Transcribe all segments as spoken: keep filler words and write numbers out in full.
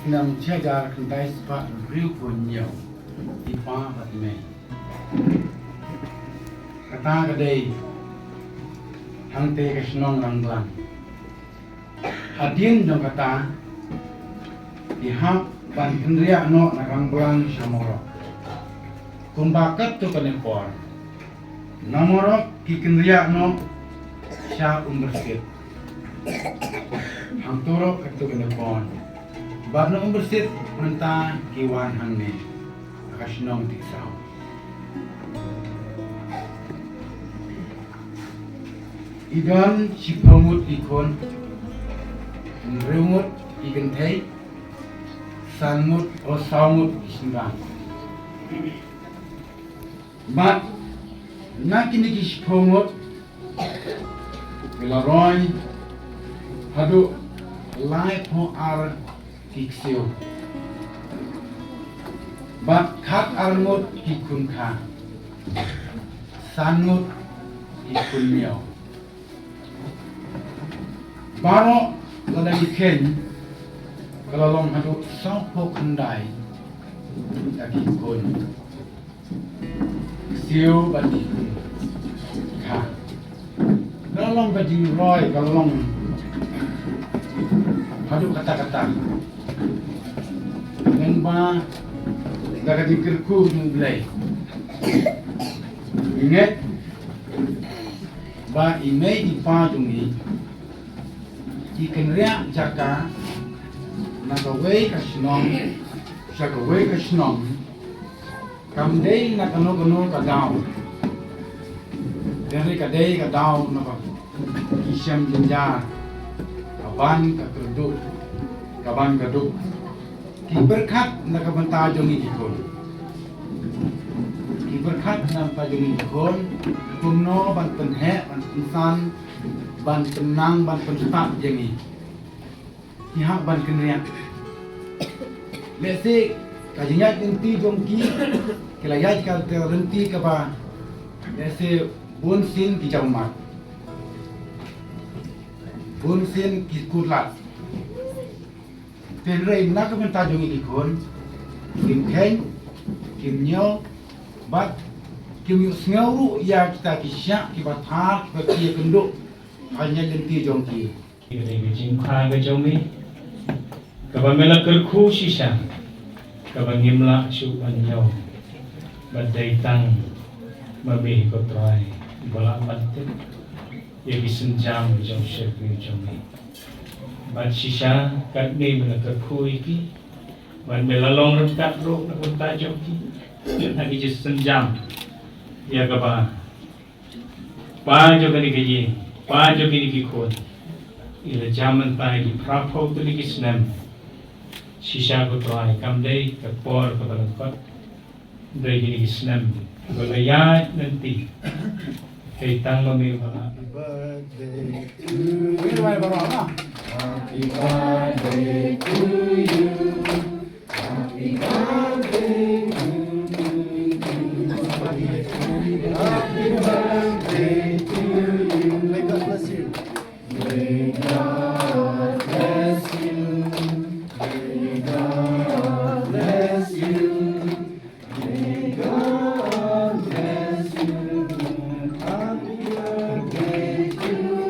Nang shi hajar khyndai spah hynriewphew hynñiew, i pa bad i mei. Kata ka dei hangtei ka shnong Rangblang. Hadien jong kata, i hap ban kynriah noh na Rangblang sha Morok. Kumba katto katne por, na Morok ki kynriah noh sha Umbersit. Hangto ruh katto katne por. Bad na Umbersit mynta ki wan hangne ha ka shnong Tiksaw. I don shiphew ngut ki khun, hynriew ngut ki kynthei, san ngut, o, saw ngut ki shynrang. Bad na kine ki shiphew ngut, ki la roi haduh laiphew ar ki ksiew. Bad khat ar ngut ki khun kha. San ngut ki khun miaw. Baroh lada ngi kheiñ, ka la long haduh sawphew khyndai ka ki khun. Ksiew bad ki khun kha. Ka la long ka jingroi, ka la long haduh katta katta. Lyngba da ka jingkyrkhu jong U Blei, ngi ngeit ba i mei i pa jong ngi ki kynriah jaka na kawei ka shnong sha kawei ka shnong. Kam dei na kano kano ka daw. Hynrei ka dei ka daw na ka ki shem jynjar, ka ban ka kyrduh, ka ban ka duk. Ki pyrkhat na ka bynta jong ngi ki khun. Ki pyrkhat na ka bynta jong ngi ki khun. Kumno ban pynheh, ban pynsan, ban pynnang, ban pynstad ïa ngi. Ngi hap ban kynriah. Lehse ka jingïaid lynti jong ki, ki la ïaid ka lynti kaba lehse bun sien ki jaw mat, bun sien ki kut lad. Hynrei na ka bynta jong ngi ki khun, kim kheiñ, kim ñiew, bad kim ïohsngew ruh ïa kita ki shiah kiba thar kiba ki ïakynduh ha ka jingïaid lynti jong ki. Ka dei ka jingkha ka jong me kaba me la kyrkhu shisha, kaba ngim lah shuh ban ñiew. Bad dei tang ma me ko Trai ba lah ban tip ïa ki sienjam jong shyrkhei jong me. Bad shisha katne me la kyrkhu ïa ki, bad me la long ryngkat ruh na ka bynta jong ki ha ki jingsienjam, ïa kaba pa jong kane ka ïing, pa jong kine ki khun, i la jam mynta ïa ki phraphew tylli ki snem. Shisha ko Trai, kam dei ka por kaba lyngkot, dei kine ki snem ba la ïaid lynti. Dei tang ma me ba la. Happy birthday to you. Happy birthday to you. Happy birthday to you. Happy birthday to you. May God bless you. May God bless you. May God bless you. May God bless you. Happy birthday to you.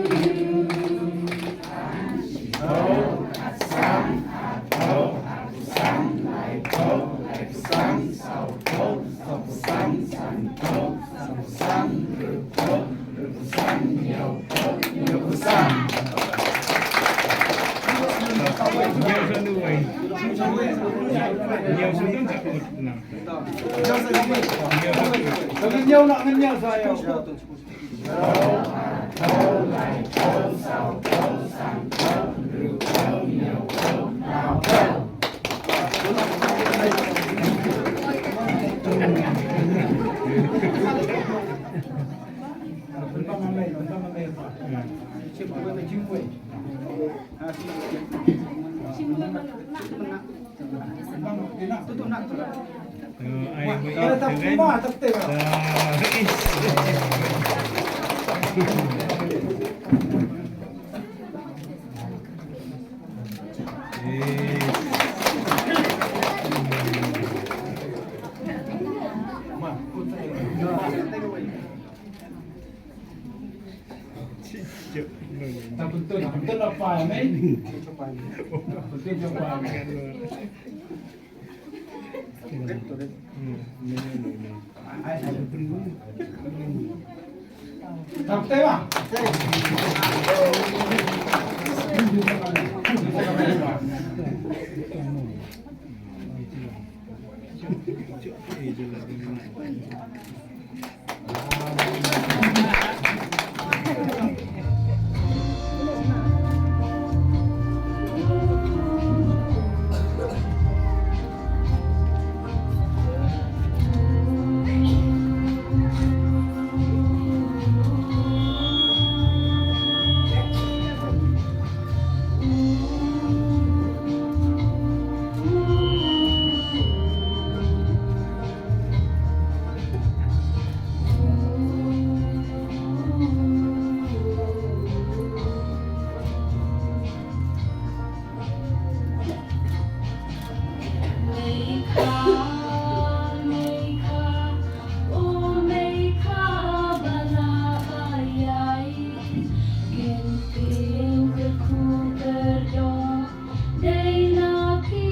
Dei na phi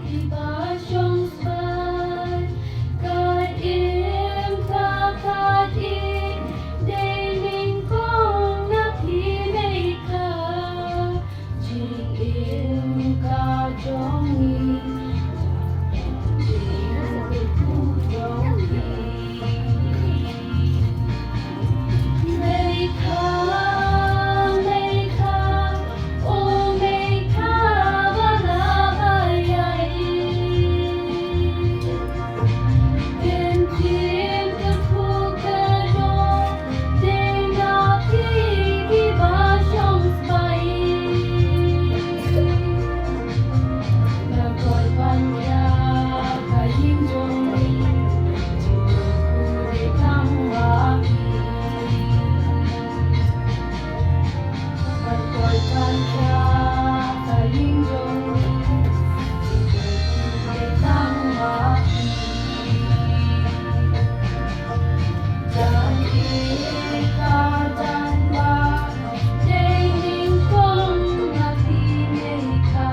kiba shong sbai, ka im ka khat i, dei nyngkong na phi Mei Kha, jingim ka jong i, jingim ka jong i. Mei Kha, Mei Kha, o Mei Kha ba la ba ïai. Ken kin ka khu ka do, dei na phi kiba shong sbai. Ba koi ban ïa ka ïing jong i, jingkhuslai tang ma phi. Ba koi ban ïa ka ïing jong i, jingkhuslai tang ma phi. Jan i ka jan ba, dei nyngkong na phi Mei Kha.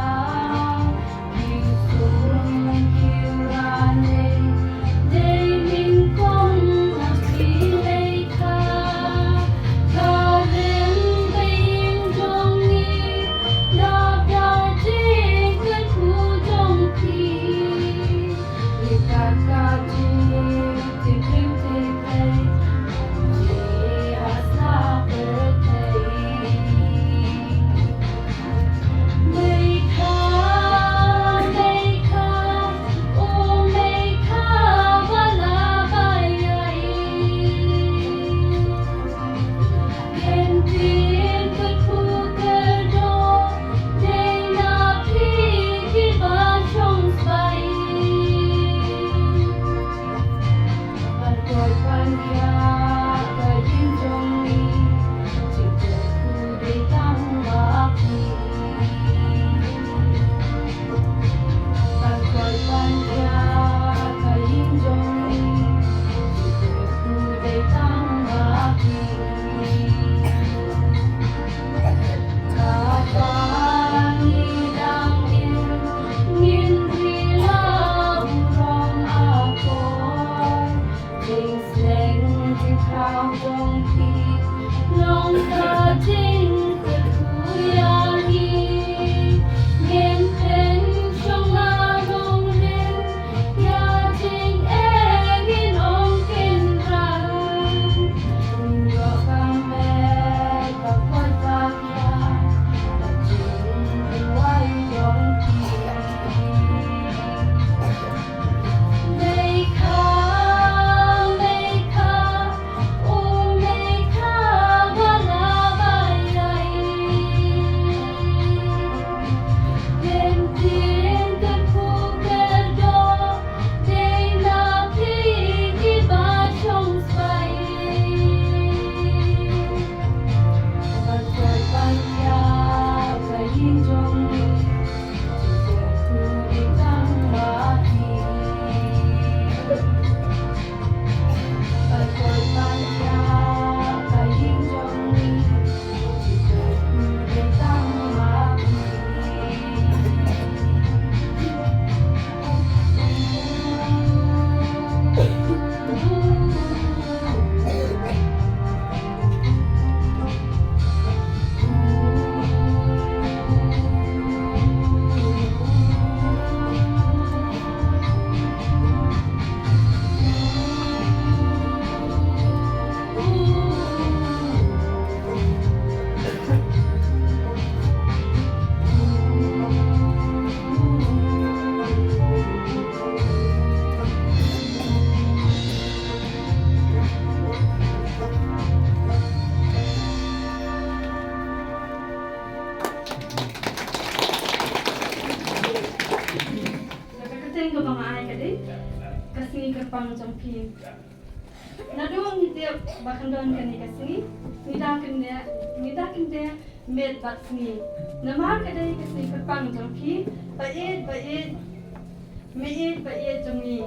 jong phi. Naduh ngi tip ba kan don kane ka sngi, ngi da kyndit, ngi da kyndit miet bad sngi. Namar ka dei ka sngi kyrpang jong phi, ba ïeit, ba ïeit, meieit, ba ïeit jong ngi.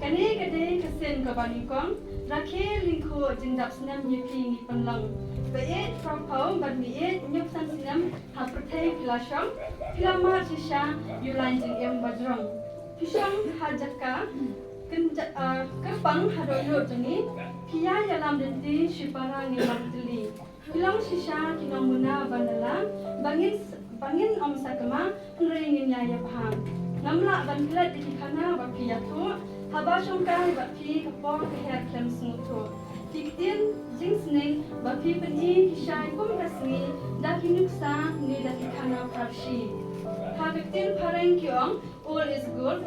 Kane ka dei ka sien kaba nyngkong, rakhe lyngkhuh jingdap snem ïa phi ngi pynlong. Ba ïeit, proud, proud, bad meieit, hynñiewphew san snem ha pyrthei phi la shong, phi la mad shisha ïa u lain jingim ba jrong. Phi shong ha jaka kynja-, ah, kyrpang haduh ïoh jong ngi, phi ïa ïalam lynti shipara ngi long tylli. Phi long shisha ki nongmuna ban da la, ba ngin s-, ba ngin ym sakma, hynrei ngin ïa ïa bha. Ngam lah ban klet ïa ki khana ba phi ïathuh, haba shongkai bad phi ka por ka her khlem sngewthuh. Ki ktien jingsneng ba phi pyni ki shai kum ka sngi, da ki nuksa ne da ki khana pharshi. Ha ka ktien phareng ki ong, old is gold.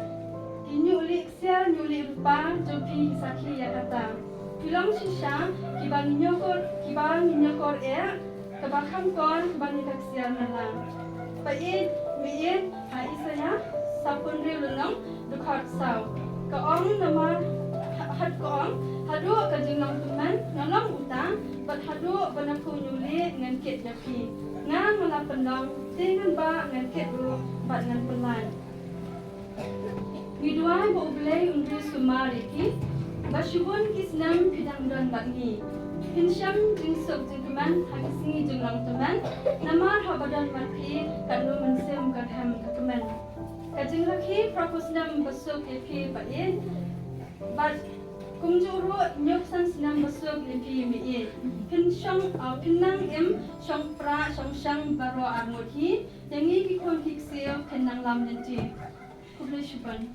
Ki ñiuhlieh ksiar ñiuhlieh rupa jong phi ki sakhi ïa kata. Ki long shisha kiba ngi ñiewkor, kiba ngi ñiewkor eh, kaba kham kor, kaba ngi ka ksiar na la. Ba ïeit, meieit, ha Isaïah saphew hynriew lynnong dkhot saw. Ka ong namar, ha-, hat ka ong, haduh ka jinglong tymmen nga long uta, bad haduh ba na phew ñiuhlieh ngan kit ïa phi. Nga nga la pynlong, te ngan bah ngan kit ruh, bad ngan pynlait. Ngi duwai ba U Blei un ri sumar ïa phi, ba shibun ki snem phi dang don bad ngi. Phin shem jingsuk jingkmen ha ki sngi jinglong tymmen, namar haba don bad phi katno mynsiem ka rhem ka kmen. Ka jingrakhe phraphew snem basuk ïa phi ba ïeit, bad kumjuh ruh hynñiewphew san snem basuk ïa phi meieit. Phin shong, ah, phin nang im shong prah shong shang baroh arngut hi, ïa ngi ki khun ki ksiew phin nang lam lynti. Khublei shibun.